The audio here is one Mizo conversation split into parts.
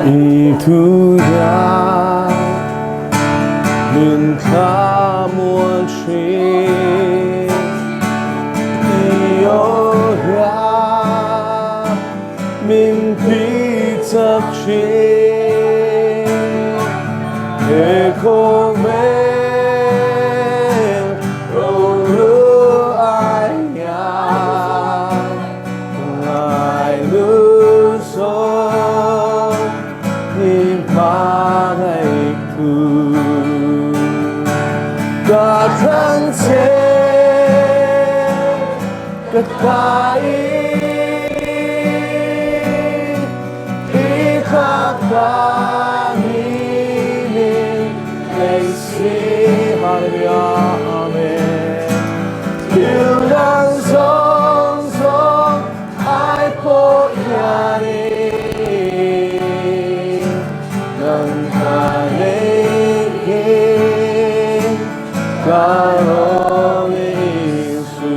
I thu hian min thlamuan thin, i aw hian min tichak thin. He khawvel rohlu ai hian Ai pawh hianin nang ka nei hi ka lawm Isu.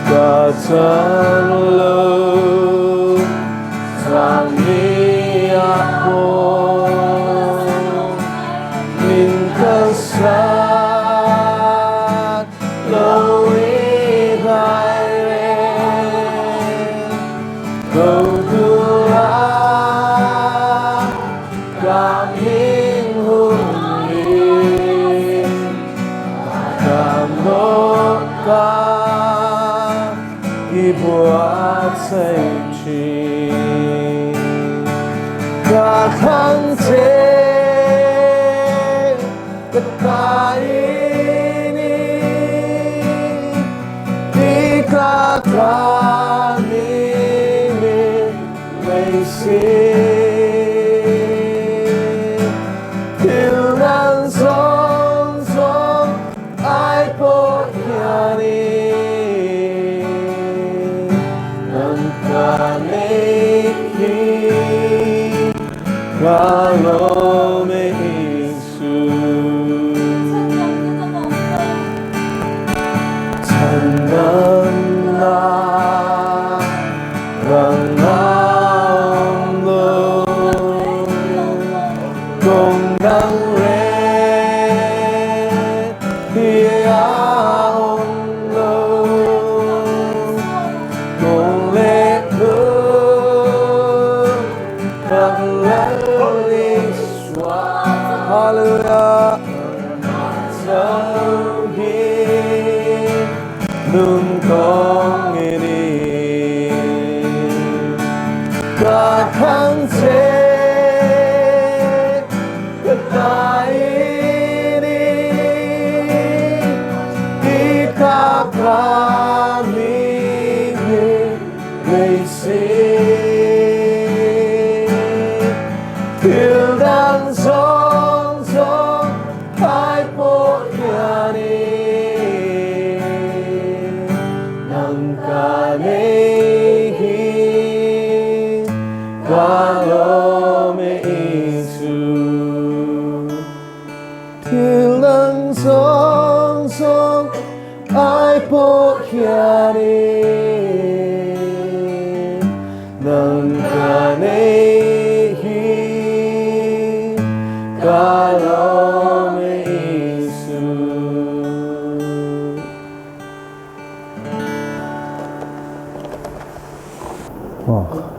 Ka chan lo zan ni ah pawh min kalsan.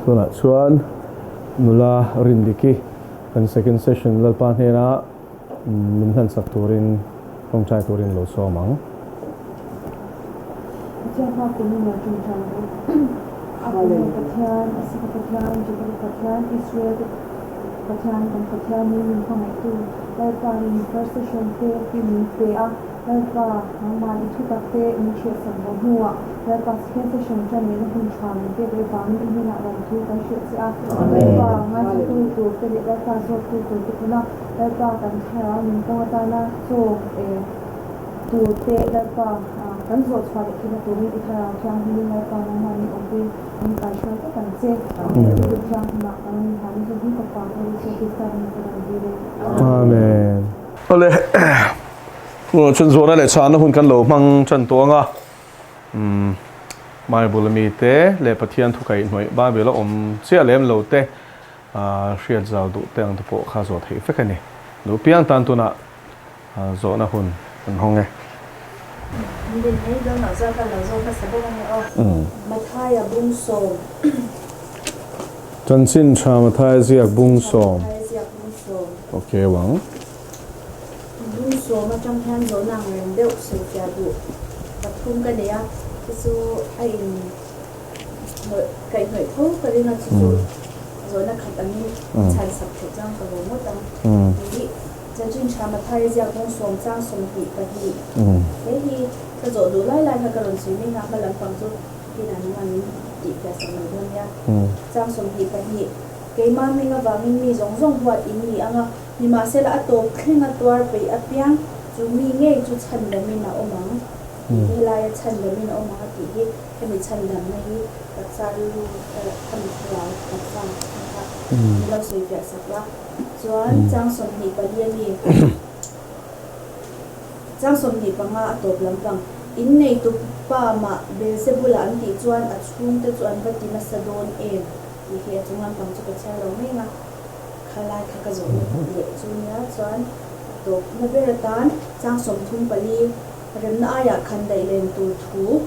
Tunah chuan nula Rindiki kan second session Lalpa hnena min hlansak turin tawngtai turin lo sawm ang. Pathian hma kum in lo tawngtai ang. Abraham Pathian, Isaka Pathian, Jakob Pathian, Israel te Pathian kan Pathian ni min hmangaihtu Lalpa in first session te hi min pe a, Lalpa nangmah i thutak te min hriatsak bawh hnuah Lalpa second session tan lehna hun tha min pek leh vangin i hnenah lawmthu kan hrilh che a, Lalpa ngaithlatu tur te leh Lalpa zawttu tur te pawn a Lalpa kan thlarau nun kawng atana chaw e tur te Lalpa kan zawh chhuah leh theihna turin i thlarau thianghlimin Lalpa nangmah ni awmpui min kaihruai vek ang che. I duh thianghlimah kan rawn inhlan hi hi Fapa Lal Isua Krista rawng ka rawn dil e. Amen. Awle, chhunzawhna leh chhahna hun kan lo hmang tan tawh ang a. Umm. Bible ami te leh Pathian thu kaihhnawih Bible a awm chiah lem lo te hriat zau duh te ang te pawh kha zawh theih vek a ni. Duh piang tan tunah zawhna hun an hawng e. Min din mai dawn loh zawk a lo zawk hmasa bawk a ni aw. Mathaia bung sawm. Chanchin tha Mathaia ziak bung sawm. Mathaia ziak bung sawm. Ok wang. Bung sawm atang hian zawhna ang reng deuh sawifiah duh pathum ka nei a, chu chu a in hnawih kaihhnawih tho ka ring a, chu chu zawhna khat angin chhan sak theih chuan ka lawm ngawt ang. Ih Chanchin tha Mathaia ziak bung sawm chang 22 he hi ka zawh duh lai lai kha ka rawn sawi mek a, hma lampang chu kinah nangmah min tihfiah sak mai dawn nia. Chang 22 Keimah hming avangin mi zawng zawng huat in ni ang a, nimahsela a tawp thleng a tuar peih apiang chu mi ngei chu chhandamin a awm ang tih hi helaia chhandamin a awm ang a tih hi hemi chhandamna hi taksa rilru khami thlarau taksa kha min lo sawi fiah sak la. Chuan chang 24 a mi chang 25 a tawp lampang innei tupa mah Beelzebula an tih chuan a chhungte chu an va ti nasa dawn em? Tih hi a chung lampang chu ka chhiar lo mai ang a, kha lai kha ka zawhna leh chu nia chuan a tawpna ber atan chang 34 remna aiah khan daih len tur thu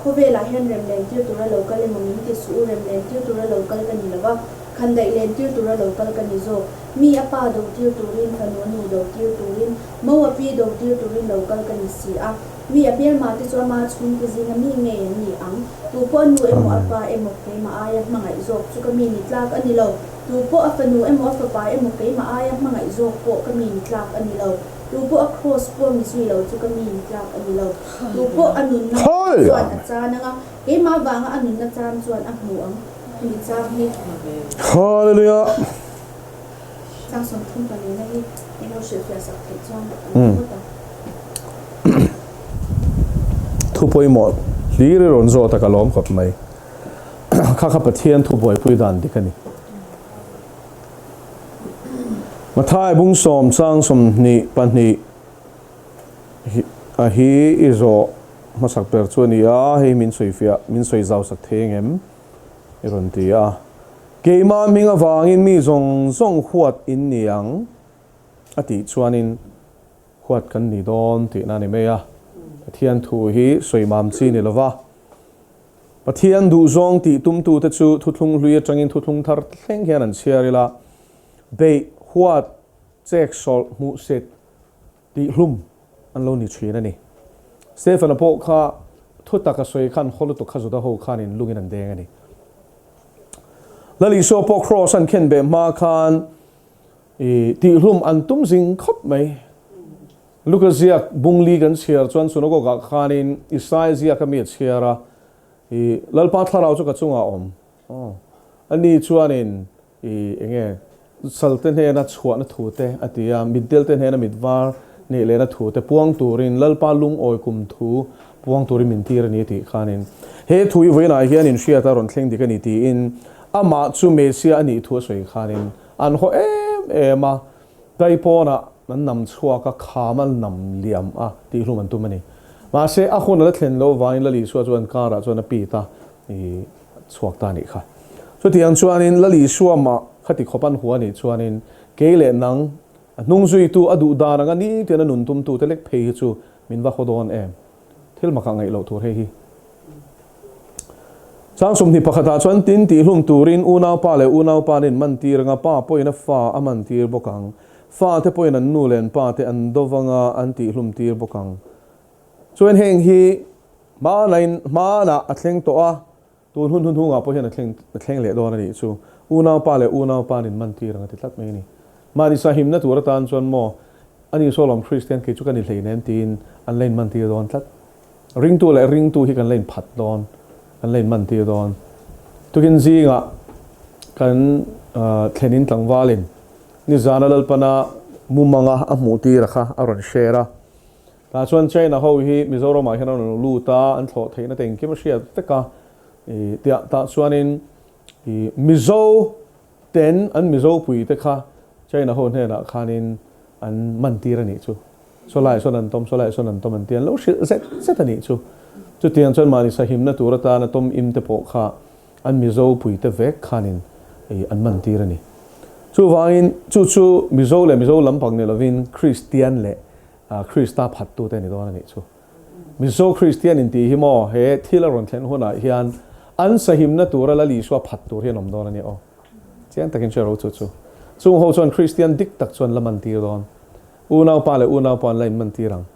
khawvelah hian rem len tir tura lo kal emaw min ti suh u, rem len tir tura lo kal ka ni lo va, khan daih len tir tura lo kal ka ni zawk, mi a pa do tir turin, fanu a nu do tir turin, mo a pi do tir turin lo kal ka ni si a. Mi a hmelma te chu ama chhungte zinga mi ngei an ni ang. Tu pawh a nu emaw a pa emaw keimah aia hmangaih zawk chu ka mi ni tlak a ni lo. Tu pawh a fanu emaw a fapa emaw keimah aia hmangaih zawk pawh ka mi ni tlak a ni lo. Tu pawh a kraws pawh mi zui lo chu ka mi ni tlak a ni lo. Tu pawh a nunna chuan a chan anga keimah vanga a nunna chan chuan a hmu ang. Hemi chang hi. Hallelujah. Chang 34 na hi eng lo hrilhfiah sak theih chuan a ni ngawt ang. Thu pawimawh hlir i rawn zawt a ka lawm khawp mai. Kha kha Pathian thu buaipui dan dik a ni. Mathai bung sawm chang 22 a hi i zawh hmasak ber chu a ni a, hei min sawifiah min sawi zau sak thei engem i rawn ti a. Keimah hming avangin mi zawng zawng huat in ni ang a tih chuanin huat kan ni dawn tihna a ni mai a. Pathian thu hi sawi mam chi ni lova, Pathian duhzawng tih tumtute chu thuthlung hlui atangin thuthlung thar thleng hian an chhiar ila, beih, huat, chek sawlh, hmuhsit, tihhlum an lo ni thin a ni. Stephen-a pawh kha thu taka sawi khan haw lutuk kha Juda ho khanin lungin an deng a ni. Lal Isua pawh kraws an khen beh hma khan i tihhlum an tum zing khawp mai. Luka ziak bungli kan chhiar chuan synagogue-ah khanin Isaia ziak a mi a chhiar a, i Lalpa thlarau chu ka chungah a awm. Aw. Ani chuanin i enge salte hnena chhuahna thu te a ti a, mitdelte hnena mitvar neih lehna thu te puang turin Lalpa lungawi kum thu puang turin min tir a ni tih khanin he thu i vawiinah hian inhriat a rawn thleng dik a ni tiin amah chu Messiah a nih thu a sawi khanin an haw em em a, Daipawnah an nam chhuak a, kham a nam liam a tih hlum an tum a ni. Mahse a hun a la thlen loh vangin Lal Isua chuan karah chuan a pit a, i chhuak ta a nih kha. Chutiang chuanin Lal Isua mah khati khawp an hua nih chuanin kei leh nang, a hnung zuitu, a duh dan anga nitin a nun tumtute lek phei hi chu min va haw dawn em? Thil makah ngaih loh tur hei hi. Chang 21ah chuan tin tihhlum turin unaupa leh unaupa an inmantir anga pa pawhin a fa a mantir bawk ang. Fate pawhin an nu leh an pate an do vanga an tihhlum tir bawk ang. Chuan heng hi hmanain hmanah a thleng tawh a, tun hun hunhungah pawh hian a thleng a thleng leh dawn a nih chu. Unaupa leh unaupa an inmantir ang a ti tlat mai a ni. Mahni sahimna tur atan chuan maw ani saw lawm Kristian kei chu ka ni hleinem tiin an la inmantir dawn tlat. Ringtu leh ringtu hi kan la inphat dawn, kan la inmantir dawn. Tukin zingah kan thlenin tlangvalin nizana Lalpana mumanga a hmuh tira kha a rawn share a. Tah chuan China ho hi Mizoramah hian an rawn lut a, an thlawh theihna te engkim a hriat vek a. Tiah tah chuanin Mizo ten an Mizo pui te kha China ho hnenah khanin an man tir a nih chu. Saw laiah sawn an tawm, saw laiah sawn an tawm an ti a, an lo hrilh zet zet a nih chu. Chutiang chuan mahni sahimna tur atana tawm im te pawh kha an Mizo puite vek khanin an man tir a ni. Chuvangin chu chu Mizo leh Mizo lampang ni lovin Kristian leh Krista phattute a ni dawn a nih chu. Mizo Kristian intih hi maw he thil a rawn thlen hunah hian an sahimna tura Lal Isua phat tur hi an awm dawn a ni aw. Chiang takin hre ro chu chu. Chung ho chuan Kristian dik tak chuan la man tir dawn. Unaupa leh unaupa an la inman tir ang.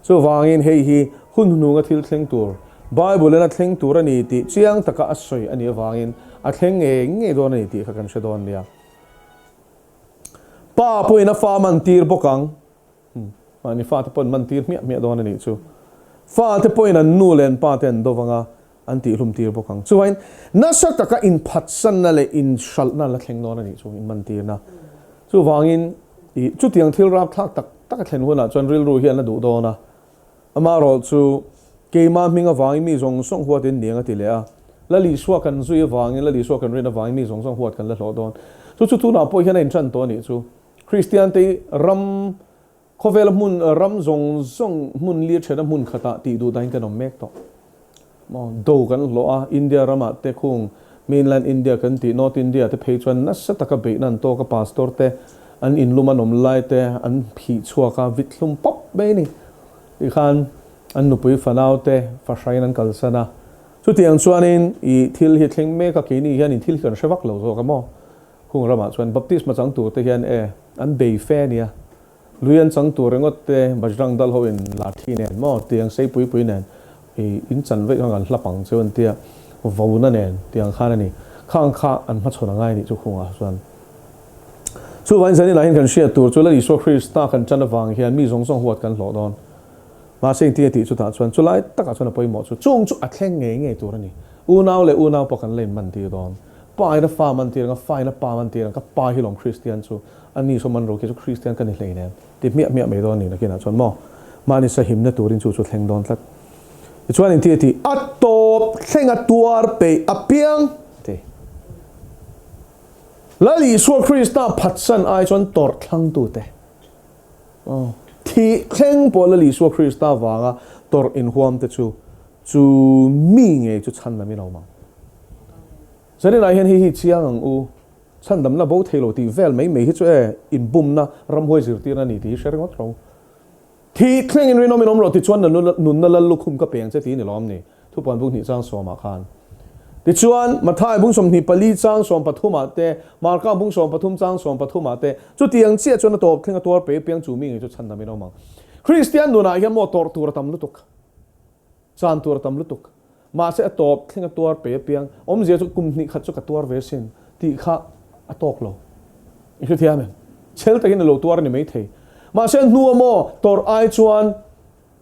Chuvangin hei hi hun hnunga thil thleng tur, Bible in a thleng tur a ni tih chiang taka a sawi a nih avangin a thleng ngei ngei dawn a ni tih kha kan hre dawn nia. Pa pawhin a fa man tir bawk ang. Mahni fate pawhin man tir hmiah hmiah dawn a nih chu. Fate pawhin an nu leh an pate an do vang a, an tihhlum tir bawk ang. Chuvangin nasa taka inphatsanna leh inhralhna la thleng dawn a nih chu, inmantirna. Chuvangin i chutiang thil rapthlak tak tak a thlen hunah chuan rilru hian a duh dawn a. Amaherawh chu keimah hming avangin mi zawng zawng huat in niang a ti leh a. Lal Isua kan zui avangin, Lal Isua kan rin avangin mi zawng zawng huat kan la hlawh dawn. Chu chu tunah pawh hian a inṭan tawh a nih chu. Kristiante ram Khawvela hmun ram zawng zawng hmun lir thena hmun khatah tih duh dahin kan awm mek tawh. Maw do kan hlawh a, India ramah te khung mainland India kan tih North India te phei chuan nasa taka beihna an tawk a, pastor te an inlum an awm lai te an phih chhuak a, vit hlum pawp mai a ni. Tikhan an nupui fanau te fahrain an kalsan a. Chutiang chuanin i thil hi thleng mek a, keini hianin thil hi kan hre vak lo zawk a maw? Khung ramah chuan baptisma chang tur te hian e an bei fe a nia. Lui an chang tur ringawt te Bajrang Dal ho in lathi nen maw tiang sei pui pui nen i in chan veih khan kan hlap ang cheu an tia vona nen tiang khan a ni. Khang kha an hmachhawn a ngai nih chu khungah chuan. Chuvangin zanin ah hian kan hriat tur chu Lal Isua Krista kan tan avang hian mi zawng zawng huat kan hlawh dawn. Mahse engtin a tih chutah chuan chulai takah chuan a pawimawh chu chung chu a thleng ngei ngei tur a ni. Unau leh unau pawh kan la in man tir dawn. Pa in a fa man tir ang a, fa in a pa man tir ang, ka pa hi lawm Kristian chu, a ni saw man ro khi chu Kristian ka ni hlei nen ti hmiah hmiah mai dawn a ni nakinah chuan maw mahni sahimna turin chu chu thleng dawn tlat. Tichuan inti a ti, a tawp thleng a tuar peih apiang a ti. Lal Isua Krista phatsan ai chuan tawrh thlangtute aw thih thleng pawh Lal Isua Krista vanga tawrh inhuamte chu Chu mi ngei chu chhandam in a awm ang. Zaninah hian hei hi chiang ang u, chhandamna bo thei lo tih vel mai mai hi chu e, inbumna ramhuai zirtirna a ni tih hi hre ringawt ro. Thih thlengin rinawm in awm rawh tichuan na nunna lal lukhum ka peng che tih ni lawm ni, thupuan bung hnih chang sawmah khan. Tichuan, Mathai bung 24 chang 13 te, Marka bung 13 chang 13 te, chutiang chiah chuan a tawp thleng a tuar pe piang chu mi ngei chu chhandam in awm ang. Kristian nunah hian maw tawrh tur a tam lutuk. Chan tur a tam lutuk. Mahse a tawp thleng a tuar pe apiang awmzia chu kum hnih khat chu ka tuar ve sin tih kha a tawk lo. I hrethiam em? Chhel takin a lo tuar a ni maithei. Mahse a hnua maw tawrh ai chuan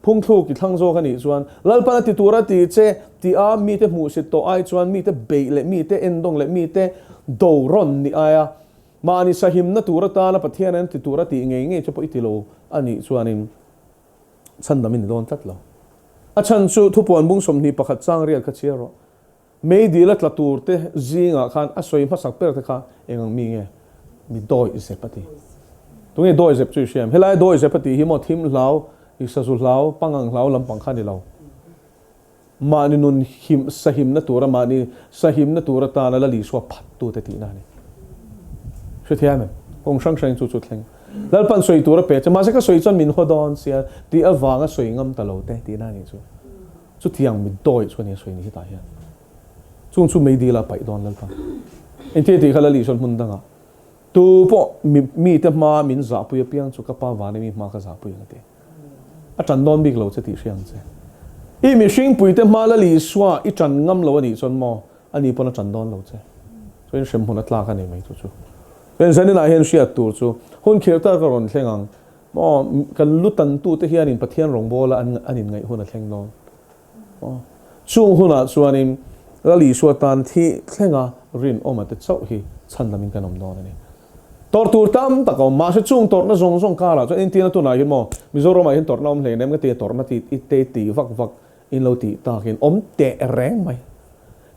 phungthluk i thlang zawk a nih chuan Lalpan a ti tur a ti che tih a mite hmuhsit tawh ai chuan mite beih leh mite endawng leh mite do rawn nih aia mahni sahimna tur atana Pathian an ti tur a tih ngei ngei chu pawh i ti lo a nih chuanin Chhandam i ni dawn tlat lo. A chhan chu thupuan bung 21 chang rial kha chhiar rawh. Meidil a tla tur te zingah khan a sawi hmasak ber te kha eng ang mi nge? Mi dawi zep a ti. Tunge dawi zep chu i hria em? Helai dawi zep a tih hi maw thim hlau, i sazu hlau, pangang hlau lampang kha a ni lo. Mahni nun him sahimna tura mahni sahimna tur atana Lal Isua phattute tihna a ni. Hrethiam em? Kawng hrang hrangin chu chu thleng. Lalpan sawi tur a pe che, mahse ka sawi chuan min haw dawn sia tih avanga sawi ngam ta lo te tihna a nih chu. Chutiang mi dawi chu a ni a sawi ni hetah hian. Chung chu meidil a paih dawn Lalpan. Engtia tih kha Lal Isuan hmun dangah Tu pawh mi mite hma min zahpui apiang chu ka pa vana mi hma ka zahpui ang a ti. A ṭan dawn bik lo che tih hria ang che. I mihringpuite hma Lal Isua i ṭan ngam lo a nih chuan maw ani pawn a ṭan dawn lo che. Chuan hremhmun a tlak a ni mai chu chu. Chuan zaninah hian hriat tur chu hun khirh tak a rawn thleng ang. Maw kan lu tantute hianin Pathian rawngbawla an an inngaih hun a thleng dawn. Chung hunah chuanin Lal Isua tan thi thlenga rinawma te chauh hi chhandamin kan awm dawn a ni. Tawrh tur tam tak a awm, mahse chung tawrhna zawng zawng karah chuan entirna tunah hian maw Mizoramah hian tawrhna awm hleinem ka ti a, tawrhna ti i te ti vak vak in lo tih takin awm teh reng mai.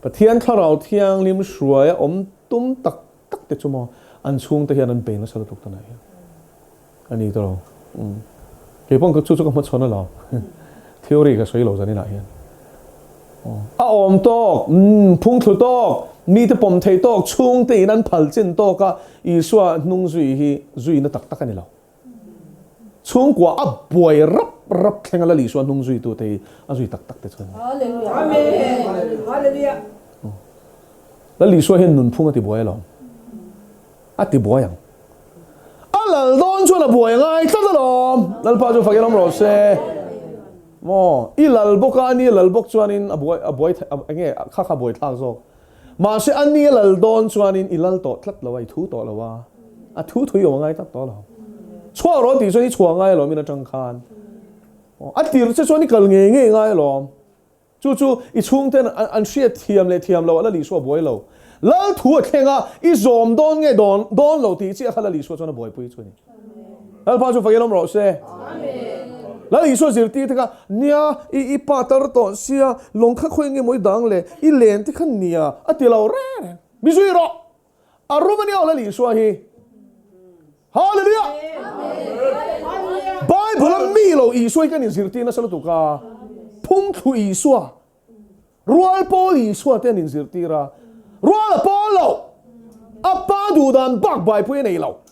Pathian Thlarau Thianghlim hruaia awm tum tak tak te chu maw an chhungte hian an bei nasa lutuk tunah hian. A ni tawh lo. Umm. Kei pawh chu chu ka hmachhawn a lo. Theory ka sawi lo zaninah hian. A awm tawk, phungthlu tawk, mite pawm thei tawk, chhungte in an phal chin tawk a, Isua hnung zui hi zuina tak tak a ni lo. Chhungkua a buai rap rap thleng a Lal Isua hnung zuitute hi a zui tak tak te chuan. Lal Isua hian nunphung a ti buai alawm. A ti buai ang. A lal dawn chuan a buai ngai tlat alawm. Lalpa chu fakin awm rawh se. Maw, i lal bawk a, ani a lal bawk chuanin a buai, a buai eng nge, kha kha buai thlak zawk. Mahse ani a lal dawn chuanin i lal tawh tlat lo a, i thu tawh lo a, a thu thui awm a ngai tlat tawh lo. Chhuah rawh tih chuan i chhuah ngai alawm in atang khan. A tir che chuan i kal ngei ngei ngai alawm. Chu chu i chhungten an hriat thiam leh thiam lo a Lal Isua buai lo. Lal thu a thleng a, i zawm dawn nge dawn dawn lo tih chiah kha Lal Isua chuan a buaipui chu a ni. Lalpa chu fakin awm rawh se. Lal Isua zirtir te kha, Nia, i i pa tar tawh sia, lawng kha khawi nge maw i dang le, i len te kha nia, a ti lo reng reng. Mi zui rawh! A rum a nia Lal Isua hi. Hallelujah! Bible a mi lo Isua hi kan inzirtir nasa lutuk a, phungthlu Isua, rual pawl Isua te an inzirtir a, rual a pawl lo, a pa duhdan bak buaipui a nei lo.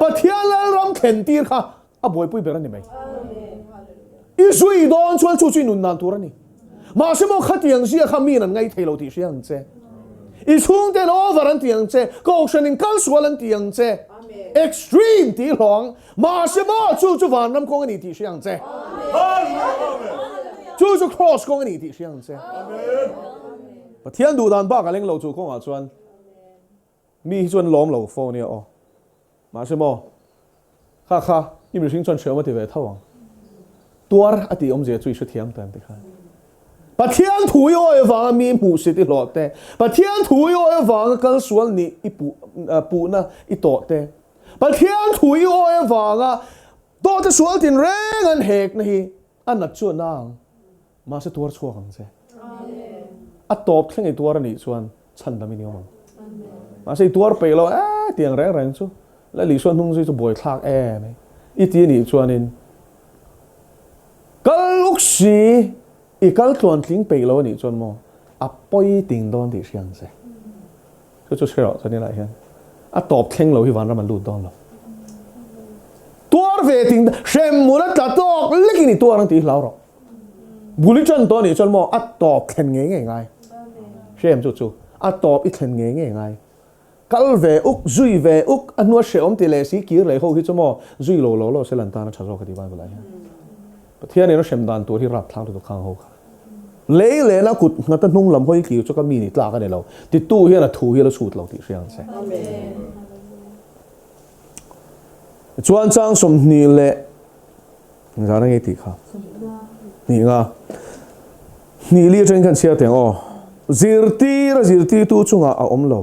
Pathian Lalram thlen tir kha a buaipui ber a ni mai. I zui dawn chuan chu chu i nun dan tur a ni. Mahse maw khatiang zia kha miin an ngaithei lo tih hria ang che. I chhungten over an ti ang che, kohhran in kal sual an ti ang che, extreme tih hlawng. Mahse maw chu chu vanram kawng a ni tih hria ang che. Chu chu cross kawng a ni tih hria ang che. Pathian duh dan bak a leng lo chu kawngah chuan mi hi chuan lawm lo fo nia aw. Mahse maw, kha kha i mihring chuan hreawm a ti ve tho ang. Tuar a tih awmzia chu i hrethiam ta em ti khan. Pathian thu i awi avanga mi hmuhsit i hlawh te, Pathian thu i awi avanga kal sual nih i puh puhna i tawh te, Pathian thu i awi avanga dawhte sual tinreng an hekna hi a nat chu a na ang. Mahse tuar chhuak ang che. A tawp thleng i tuar a nih chuan chhandam i ni awm ang. Mahse i tuar peih lo eh tiang reng reng chu Lal Isua hnung zui chu buaithlak em e i ti a nih chuanin kal uk si i kal tluan tling peih lo a nih chuan maw a pawi ting dawn tih hria ang che. Chu chu hre rawh chuan helaiah hian a tawp thleng lo hi vanram an lut dawn lo. Tuar ve ting hremhmun a tla tawk lekin i tuar ang tih hi hlau rawh. Bul i tan tawh anih chuan maw a tawp thlen ngei ngei ngai. Hrem chu chu a tawp i thlen ngei ngei ngai. Kal ve uk, zui ve uk, a hnua hrehawm ti leh si kir leh ho hi chu maw zui lo lo lo se lan tan a tha zawk a ti Bible ah hian. Pathianin a hrem dan tur hi rapthlak lutuk khang ho kha. Lei lehna kut nghata hnung lam hawi tlir chu ka mi ni tlak a ni lo. Titu hian a thu hi a la chhut lo tih hria ang che. Chuan chang 20 leh zan a ngei tih kha. Hnih nga. Hnih li atangin khan chhiar teh ang aw. Zirtir a zirtirtu chungah a awm lo.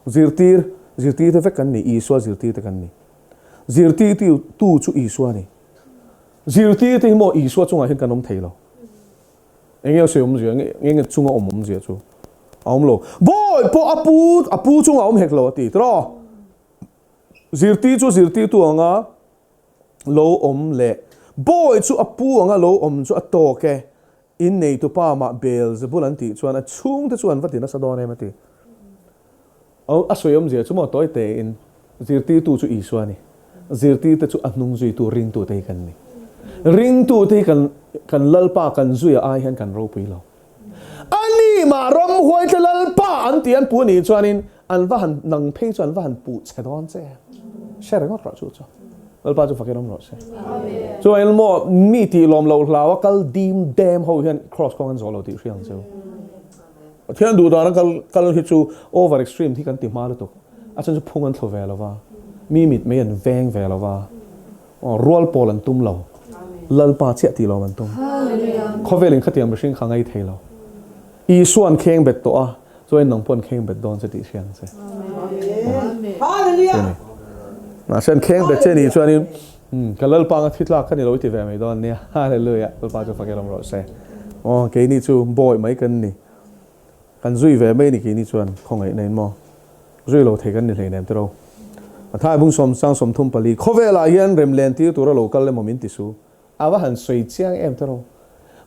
Zirtir, zirtirte vek kan ni, Isua zirtirte kan ni. Zirtirtu chu Isua a ni. Zirtirte hi maw Isua chungah hian kan awm thei lo. Eng nge sawi awmzia? Eng nge chunga awm awmzia chu a awm lo. Bawi pawh a pu a pu chungah a awm hek lo a ti tiraw? Zirtir chu zirtirtu anga lo awm leh bawi chu a pu anga lo awm chu a tawk e. In neitupa mah Beelzebul an tih chuan a chhungte chu an va ti nasa dawn em a ti. A sawi awmzia chu maw tawi tein zirtirtu chu Isua a ni. Zirtirte chu a hnung zuitu ringtute hi kan ni. Ringtute hi kan kan Lalpa kan zuia ai hian kan ropui lo. A ni mah ramhuaite Lalpa an tih an puh anih chuanin an va han nang phei chu an va han puh chhe dawn che. Hre ringawt rawh chu chu. Lalpa chu fakin awm rawh se. Chuan maw mi tih lawm loh hlau a kal dim dem ho hian cross kawng an zawh lo tih hria ang cheu. Pathian duh dana kal kal hi chu over extreme hi kan ti hma lutuk. A chhan chu phung an thlu ve lo va, mi mit mei an veng ve lo va, aw rual pawl an tum lo. Lalpa chiah tih lawm an tum. Khawvel in khatiang mihring kha ngai thei lo. Isua an kheng bet tawh a, chuan nang pawh an kheng bet dawn che tih hria ang che. Aw. Mahse an kheng bet che nih chuanin ka Lalpa anga thi tlak ka ni lo i ti ve mai dawn nia. Hallelujah. Lalpa chu fakin awm rawh se. Aw keini chu bawi mai kan ni. Kan zui ve mai ni keini chuan khawngaihna in maw zui lo thei kan ni hleinem tiro. Mathai bung sawm sang 34 khawvelah hian rem len tir tura lo kal emaw min ti su. A va han sawi chiang em tiro.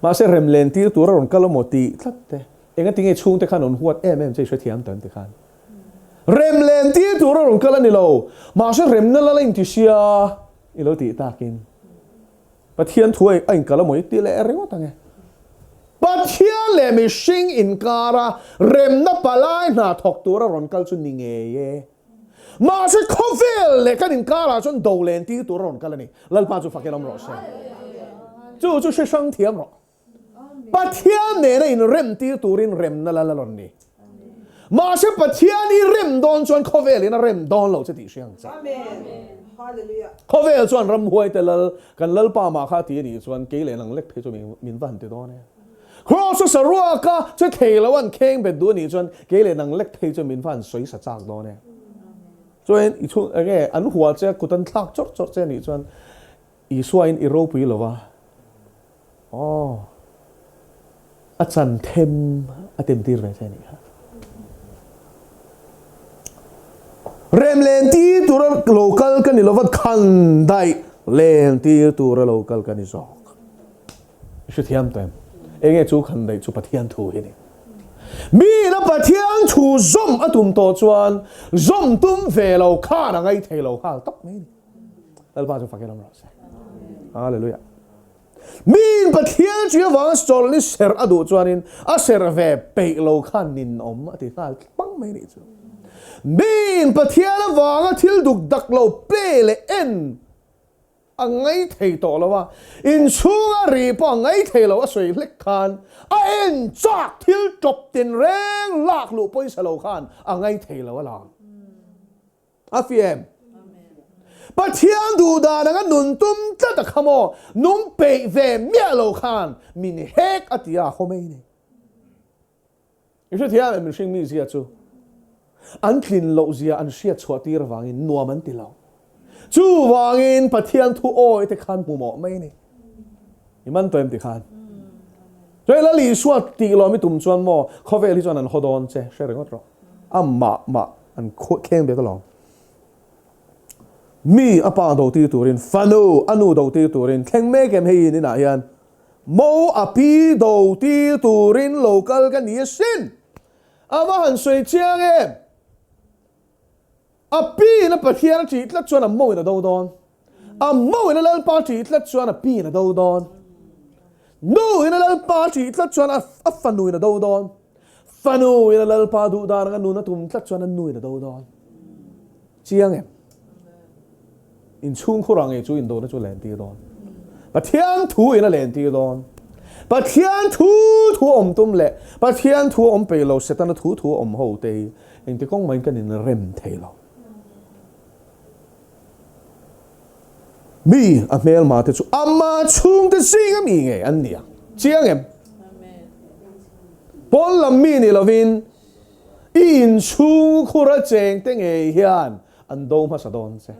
Mahse rem len tir tur a rawn kal amaw tih tlat te. Engati nge chhungte khan rawn huat em em che i hrethiam ta an ti khan. Rem len tir tur a rawn kal a ni lo. Mahse remna lal a inti sia i lo tih takin. Pathian thu a inkal amaw i ti leh ringawt ang e. Pathian leh mihring inkara remna palai hna thawk tura rawn kal chu ni ngei e. Mahse khawvel leh kan inkarah chuan do len tir tura rawn kal a ni. Lalpa chu fakin awm rawh se. Chu chu hre hrang thiam rawh. Pathian nena inrem tir turin remna lal a rawn ni. Mahse Pathian i rem dawn chuan khawvelin a rem dawn lo che tih hria ang che. Khawvel chuan ramhuaite lal, kan Lalpa mah kha ti a nih chuan kei leh nang lek phei chu min va han ti dawn e. Kraws a saruaka che thei lo an kheng bet duh a nih chuan kei leh nang lek phei chu min va han sawi sa chak dawn e. Chuan i chhung enge an hua che kut an thlak chawrh chawrh che a nih chuan Isuain i ropui lo va, aw, a chan them a temtir ve che a nih kha. Rem len tir tura lo kal ka ni lo va, khan daih len tir tura lo kal ka ni zawk. I hrethiam tawh em? Enge chu khan daih chu Pathian thu hi a ni. Miin a Pathian thu zawm a tum tawh chuan zawm tum ve lo khan a ngaithei lo nghal tawp mai a ni. Lalpa chu fakin awm rawh se. Hallelujah. Miin Pathian chu avanga chawlh ni serh a duh chuanin a serh ve peih lo khan nin awm a ti nghal pang mai nih chu. Miin Pathian avanga thil duk dak lo play leh en a ngai thei tawh lo a, inchhunga ri pawh a ngai thei lo a sawi hlek khan a en chak thil tawp tinreng lak luh pawisa lo khan a ngai thei lo a lang. A fi em? Pathian duh dan anga nun tum tlat a kha maw? Nung peih ve miah lo khan min hek a ti a, haw mai ni. I hrethiam em mihring mi zia chu? An tlin loh zia an hriat chhuah tir avangin nuam an ti lo. Chuvangin Pathian thu awi te khan hmu mawh mai ni. I man tawh em ti khan? Chuai Lal Isua tih lawm i tum chuan maw khawvel hi chuan an haw dawn che hre ringawt rawh. A mah mah an kheng bet alawm. Mi a pa do tir turin, fanu a nu do tir turin thleng mek em hei in inah hian mo a pi do tir turin lo kal ka ni asin. A va han sawi chiang em? A pi in a Pathian a ṭih tlat chuan a mo in a do dawn. A mo in a Lalpa a ṭih tlat chuan a pi in a do dawn. Nu in a Lalpa a ṭih tlat chuan a fanu in a do dawn. Fanu in a Lalpa duh dan anga nun a tum tlat chuan a nu in a do dawn. Chiang em? Inchhung khurah ngei chu indona chu len tir dawn. Pathian thu in a len tir dawn. Pathian thu thu awm tum leh Pathian thu awm peih lo Setana thu thu awm ho te hi engti kawng mahin kan inrem thei lo. Mi a hmelma te chu ama chhungte zing a mi ngei an ni ang. Chiang em? Pawn lam mi ni lovin i inchhung khura cheng te ngei hian an do hmasa dawn che.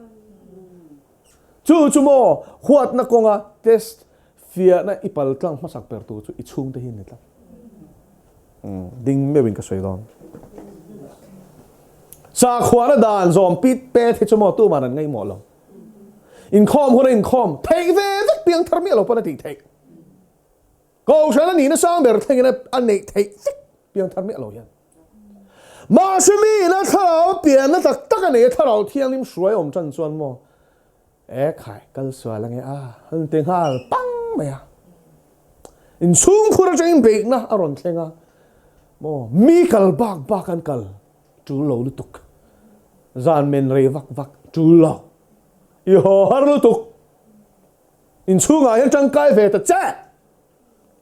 Chu chu maw huatna kawnga test fiahna i pal tlang hmasak ber tur chu i chhungte hi an ni tlat. Ding meuhin ka sawi dawn. Sakhuana dan zawm pit pet hi chu maw tuman an ngaihmawh lo. Inkhawm hun a inkhawm theih ve vek piang thar miah lo pawn a tih theih. Kohhran a nihna sang ber thlengin a neih theih vek piang thar miah lo hian. Mahse mi ina thlarau pianna tak tak a nei a, thlarau thianghlim hruai awm tan chuan maw e khai kal sual ange a han ti nghal pang mai a. Inchhungkhur atangin beihna a rawn thleng a, maw mi kal bak bak an kal tul lo lutuk, zan men rei vak vak tul lo, i haw har lutuk. Inchhungah hian tangkai ve ta che!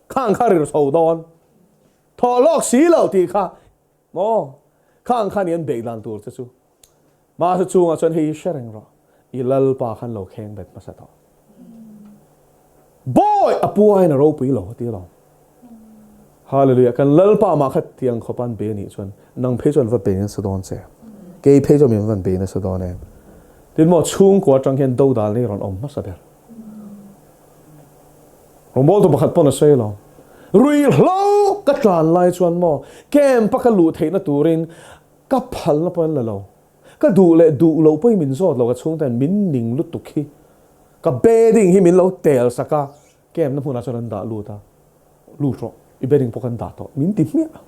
Khang kha rir chho dawn. Thawh lawk si lo tih kha maw? Khang kha ni an beih dan tur che chu. Mahse chungah chuan hei hi hre reng rawh. I Lalpa khan lo kheng bet hmasa tawh. Bawi a pu aiin a ropui lo a ti alawm. Hallelujah! Kan Lalpa mah kha tiang khawp an be anih chuan nang phei chuan va be nasa dawn che. Kei phei chuan min van be nasa dawn em. Tin maw chhungkua atang hian dodal nei rawn awm hmasa ber. Rawngbawltu pakhat pawn a sawi alawm. Ruihhlo ka tlan lai chuan maw camp a ka luh theihna turin ka phalna pawh an la lo. Ka duh leh duh loh pawhin min zawt lo ka chhungten min ning lutuk hi. Ka bedding hi min lo tel sak a camp na hmunah chuan an dah lut a. Lut rawh, i bedding pawh kan dah tawh, min ti hmiah.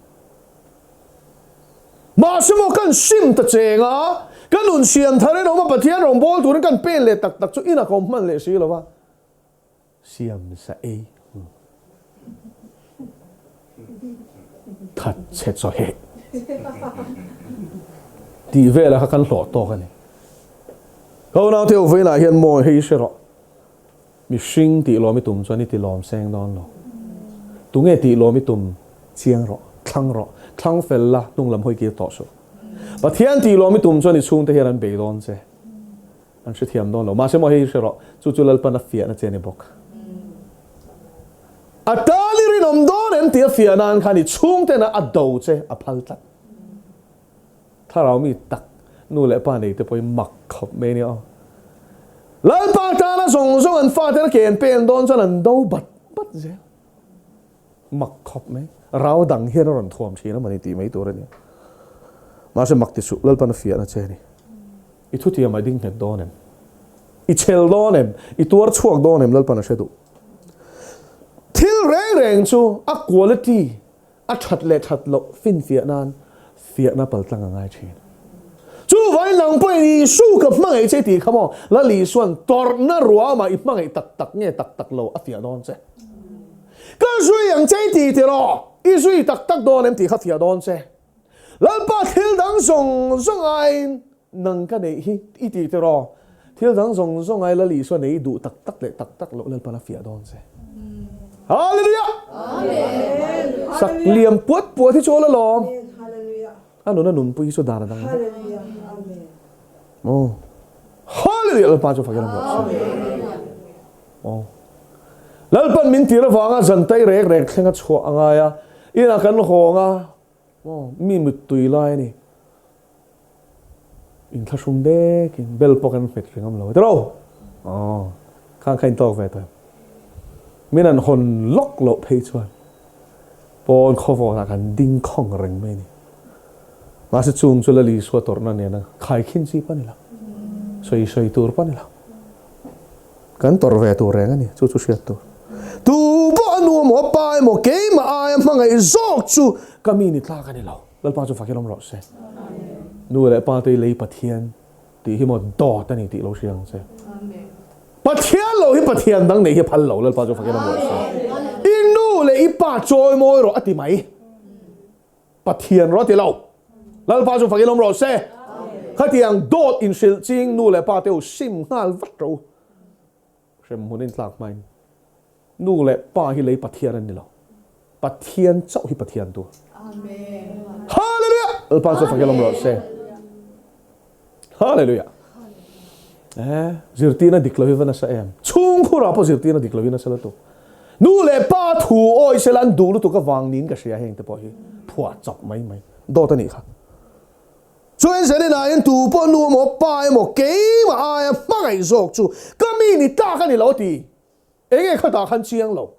Mahse maw kan sim ta cheng a, ka nun siam thar in awm a, Pathian rawn bawl turin kan pen leh tak tak chu inah ka awm hman leh si lo va, siam sa ei that chhe chaw heh tih velah kha kan hlawh tawk a ni. Ka unaute u vawiinah hian maw hei i hre rawh. Mihring tih lawm i tum chuan i ti lawm seng dawn lo. Tunge tih lawm i tum chiang rawh, thlang rawh, thlang fel la, hnung lam hawi kir tawh suh. Pathian tih lawm i tum chuan i chhungte hian an bei dawn che. An hrethiam dawn lo. Mahse maw hei hi hre rawh, chu chu Lalpan a fiahna che a ni bawk. A tan i rinawm dawn em tih a fiah nan khan i chhungtena a do che a phal tlat. Thlarau mi tak nu leh pa nei te pawhin mak khawp mai a nia aw. Lalpa tana zawng zawng an fate an ke an pen dawn chuan an do bat bat zel. Mak khawp mai. Rau dang hian a rawn thuam thin a mawni tih mai tur a nia. Mahse mak ti suh, Lalpan a fiahna che a ni. I thutiam a ding nghet dawn em? I chhel dawn em? I tuar chhuak dawn em? Lalpan a hre duh. Thil reng reng chu a quality A that leh that loh finfiah nan fiahna paltlang a ngai thin. Chuvangin nang pawhin Isu ka hmangaih che tih kha maw Lal Isuan tawrhna ruamah i hmangaih tak tak nge tak tak lo a fiah dawn che. Ka zui ang che i ti tiraw? I zui tak tak dawn em tih kha fiah dawn che. Lalpa thil dang zawng zawng aiin nang ka neih hi i ti tiraw? Thil dang zawng zawng ai Lal Isua nei duh tak tak leh tak tak loh Lalpan a fiah dawn che. Hallelujah! Amen! Sak liam puat puat hi chu awl alawm. A nun a nunpui hi chu dan a dang vek. Oh. Hallelujah! Lalpa chu fakin a rawh se. Oh. Lalpan min tir avanga zantai rek rek thleng a chhuah a ngai a. Inah kan hawng a. Oh, mi mittui lai a ni. Inthlahrung dekin bel pawh kan hmet ringawm lo tiraw? Aw, khang kha intawk ve tawh em? Min an hawn lawk loh phei chuan pawn khawvawnah kan ding khawng reng mai a ni. Mahse chung chu Lal Isua tawrhna nena khaikhin chi pawh a ni lo, sawi sawi tur pawh a ni lo. Kan tawrh ve tur reng a ni, chu chu hriat tur. Tu pawh a nu emaw a pa emaw keimah aia hmangaih zawk chu ka mi ni tlak a ni lo. Lalpa chu fakin awm rawh se. Nu leh pa te i lei Pathian tih hi maw dawt a ni tih lo hria ang che. Pathian lo hi Pathian dang neih hi a phal lo Lalpa chu fakin awm rawh se. I nu leh i pa chawi mawi rawh a ti mai. Pathian rawh a ti lo. Lalpa chu fakin awm rawh se. Khatiang dawt inhrilh ching nu leh pa te u sim nghal vat rawh u. Hremhmun in tlak hmain nu leh pa hi lei Pathian an ni lo. Pathian chauh hi Pathian tur. Hallelujah! Lalpa chu fakin awm rawh se. Hallelujah! Eh, zirtirna dik lo hi va nasa em. Chhungkhurah pawh zirtirna dik lo hi nasa lutuk. Nu leh pa thu awi sela an duh lutuk avang niin ka hria heng te pawh hi phuah chawp mai mai. Dawt a nih kha. Chuan Zaninah hian tu pawh nu emaw pa emaw keimah aia hmangaih zawk chu ka mi ni tlak a ni lo a ti. Enge khatah khan chiang lo?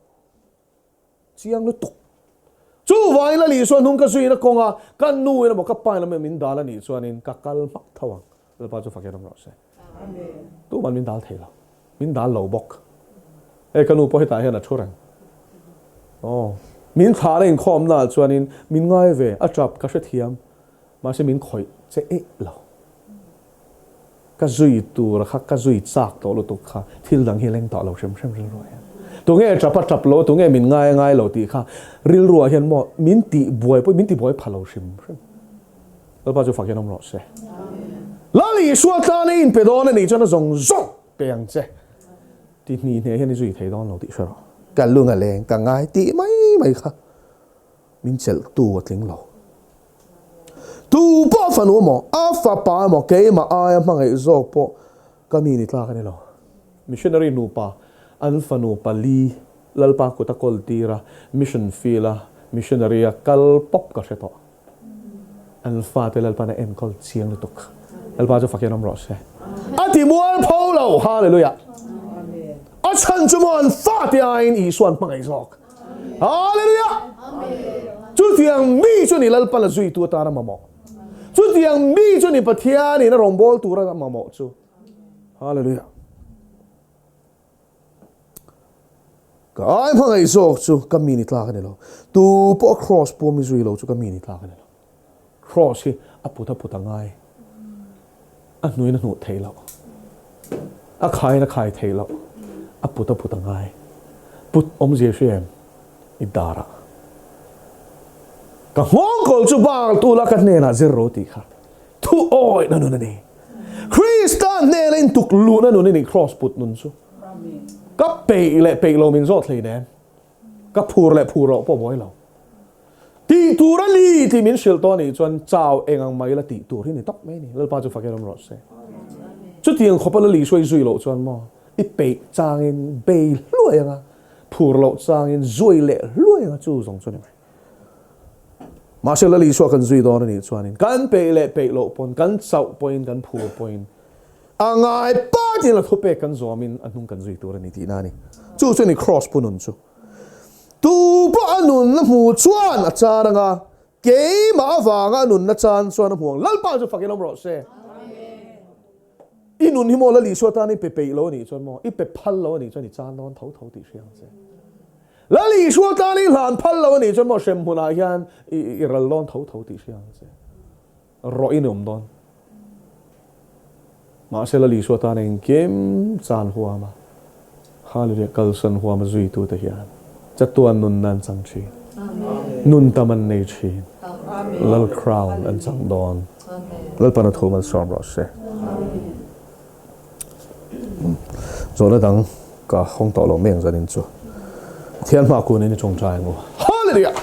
Chiang lutuk. Chuvangin Lal Isua hnung ka zuina kawnga ka nu in emaw ka pa in emaw min dal a nih chuanin ka kal hmak tho ang. Lalpa chu fakin awm rawh se. Tuman min dal thei lo. Min dal lo bawk. Hei ka nu pawh hetah hian a thu reng. Aw. Min thlahna inkhawmnaah chuanin min ngai ve, a tap ka hrethiam. Mahse min khawih che eih lo. Ka zui tur kha ka zui chak tawh lutuk kha thil dang hi leng tawh lo hrim hrim rilruah hian. Tunge tap a tap lo, tunge min ngai a ngai lo tih kha rilruah hian maw min tih buai pawh min ti buai pha lo hrim hrim. Lalpa chu fak hian awm rawh se. Lal Isua tana i inpe dawn a nih chuan a zawng zawng pe ang che. Ti hni hne hian i zui thei dawn lo tih hre rawh. Ka lung a leng ka ngai tih mai mai kha. Min chelhtu a tling lo. Tu pawh fanu emaw, a fapa emaw, keimah aia hmangaih zawk pawh ka mi ni tlak a ni lo. Missionary nupa an fanu pali Lalpa kut a kawl tir a, mission field a missionary a kal pawp ka hre tawh. An fate Lalpa'n a enkawl chiang lutuk. Lalpa chu fakin awm rawh se. A ti mual pho lo. Hallelujah. A chhan chu maw an fate aiin Isua'n hmangaih zawk. Hallelujah! Chutiang mi chu ni Lalpan a zuitu atan a mamawh. Chutiang mi chu ni Pathianin a rawngbâwl tura a mamawh chu. Hallelujah! Ka ai hmangaih zawk chu ka mi ni tlak a ni lo. Tu pawh a cross pawh mi zui lo chu ka mi ni tlak a ni lo. Cross hi a put a put a ngai. A hnuin a hnuh theih loh. A khaiin a khai theih loh. A put a put a ngai. Put awmzia hria em? I darah. Ka nghawngkawl chu bal tu la ka hnenah zir ro tih kha thu awihna nun a ni. Krista hnena intuk luhna nun a ni Cross put nun chu. Ka peih leh peih lo min zawt hlei nen. Ka phur leh phur loh pawh buai lo. Tih tur a ni tih min hrilh tawh a nih chuan chau eng ang mai la tih tur hi ni tawp mai a ni. Lalpa chu fak em rawh se. Chutiang khawpa la lihruai zui loh chuan maw i peih changin bei hluai anga phur loh changin zui leh hluai anga chu zawng chu a ni mai. Mahse la lihsuah kan zui dawn a nih chuanin kan peih leh peih loh pawn kan chauh pawhin kan phur pawhin a ngai patin a thupek kan zawmin a hnung kan zui tur a ni tihna a ni. Chu chu a ni Kraws pu nun chu. Tu pawh a nunna hmu chuan a chan anga, keimah avanga a nunna chan chuan a hmu ang. Lalpa chu fakin awm rawh se. I nun hi maw Lal Isua tan i pe peih lo a nih chuan maw, i pe phal lo a nih chuan i chan dawn tho tho tih hria ang che. Lal Isua tan i hlan phal lo a nih chuan maw hremhmunah hian i ral dawn tho tho tih hria ang che. Rawh i ni awm dawn. Mahse Lal Isua tan engkim chan huam a, Hallelujah, kalsan huam a zuitute hian chatuan nunna an chang thin. Nun tam an nei thin. Lal crown an chang dawn. Lalpan a thu malsawm rawh se. Zawhna dang ka hawng tawh lo mai ang zanin chu. Thian hma kun in i tawngtai ang u. Hallelujah!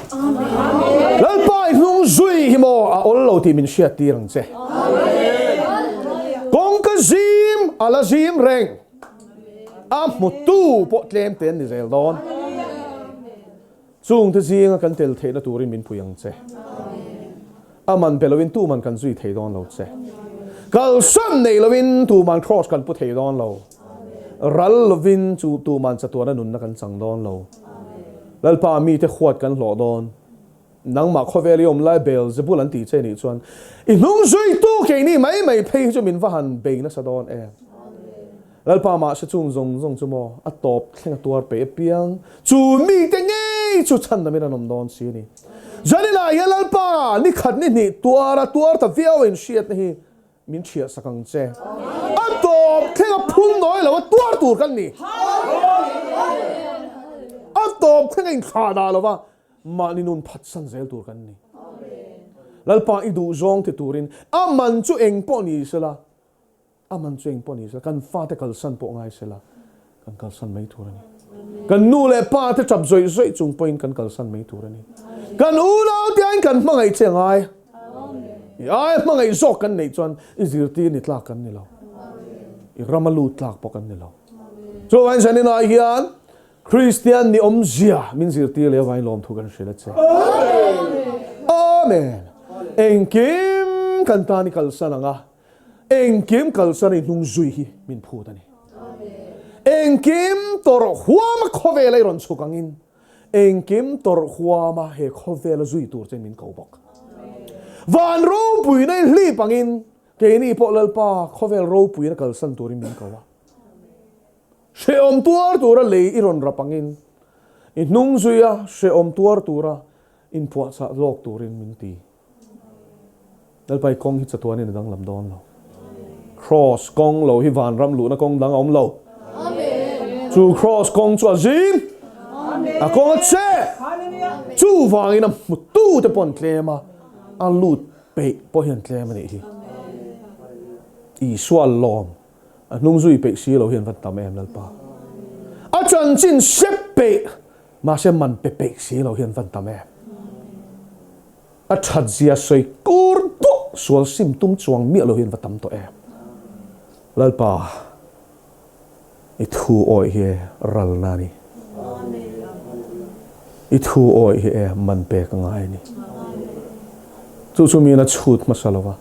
Lalpa i hnung zui hi maw a awl lo tih min hriat tir ang che. Kawngka zim a la zim reng. A hmutu pawh tlem te an ni zel dawn. Chungte zinga kan tel theihna turin min pui ang che. A man pe loin tuman kan zui thei dawn lo che. Kalsan nei loin tuman cross kan pu thei dawn lo. Ral lovin chu tuman chatuana nunna kan chang dawn lo. Lalpa mite huat kan hlawh dawn. Nangmah khawvel i awm lai Beelzebul an tih che nih chuan i hnung zuitu keini mai mai phei hi chu min va han bei nasa dawn em. Lalpa mahse chung zawng zawng chu maw a tawp thleng a tuar peih apiang chu mite ngei chu chhandamin an awm dawn si a ni. Zanina hian Lalpa ni khat ni hnih tuar a tuar ta viau a inhriatna hi min thiah sak ang che. A tawp thleng a phun nawi lo a tuar tur kan ni. A tawp thleng a inthlah dah lo va mahni nun phatsan zel tur kan ni. Lalpa i duhzawng ti turin a man chu eng pawh ni sela, A man chu eng pawh ni sela, kan fate kalsan pawh ngai sela, kan kalsan mai tur a ni. Kan nu leh pa te tap zawih zawih chung pawhin kan kalsan mai tur a ni. Kan unau te aiin kan hmangaih che ngai. I ai hmangaih zawk kan neih chuan i zirtir ni tlak kan ni lo. I rama lut tlak pawh kan ni lo. Chuvangin zaninah hian Kristian ni awmzia min zirtir leh avangin lawmthu kan hrilh a che. Amen. Engkim kan tan i kalsan ang a. Engkim kalsan i hnung zui hi min phut a ni. Engkim tawrh huama khawvela i rawn chhuk angin engkim tawrh huama he khawvela zui tur che min ko bawk. Van ropuina i hlip angin keini pawh Lalpa khawvel ropuina kalsan turin min ko a. Hrehawm tuar tura lei i rawn rap angin i hnung zuia hrehawm tuar tura inpuahchah lawk turin min ti. Lalpai kawng hi chatuanin a danglam dawn lo. Kraws kawng lo hi vanram luhna kawng dang a awm lo. Chu kraws kawng chu a zim, a kawng a che. Chuvangin a hmutute pawh an tlem a, a lut peih pawh hi an tlem a nih hi. Isua lawm a hnung zui peih si lo hi an va tam em Lalpa. A chanchin sep peih mahse man pe peih si lo hi an va tam em. A that zia sawi kur duah sual sim tum chuang miah lo hi an va tam tawh em. Lalpa, i thu awih hi e ralna a ni. I thu awih hi e man pek a ngai a ni. Chu chu miin a chhut hmasa lo va,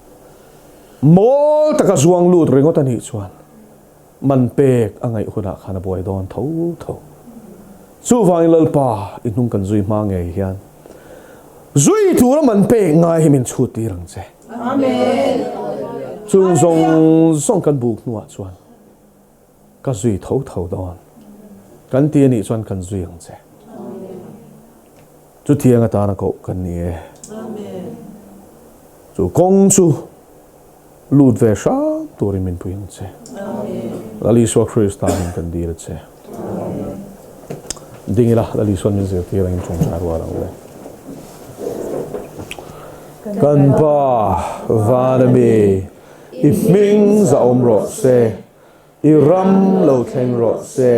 mawl taka zuang lut ringawt a nih chuan Man pek a ngaih hunah khan a buai dawn tho tho. Chuvangin Lalpa i hnung kan zui hma ngei hian zui tura man pek ngai hi min chhut tir ang che. Chung zawng zawng kan buk hnuah chuan ka zui tho tho dawn. Kan ti a nih chuan kan zui ang che. Chutiang atana koh kan ni e. Chu kawng chu lut ve hram turin min pui ang che. Lal Isua Krista in kan dil a che. Ding ila Lal Isuan min zirtir angin tawngtai rual ang le. Kan Pa van ami i hming zahawm rawh se, i ram lo thleng rawh se,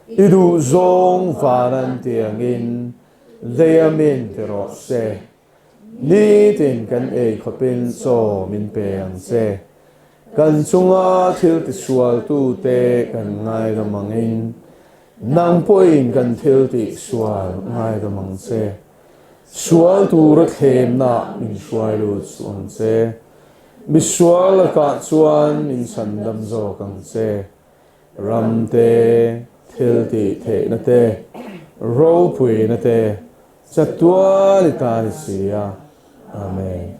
i duhzawng van an tiangin lei a min ti rawh se. Nitin kan ei khawpin chaw min pe ang che. Kan chunga thil tisualtute kan ngaidam angin, nang pawhin kan thil tihsual ngaidam ang che. Sual tura thlemna min hruai lut suh ang che. Misual lakah chuan min chhandam zawk ang che. Ram te, thil tih theihna te, ropuina te, Chatuan i ta ni si a. Amen.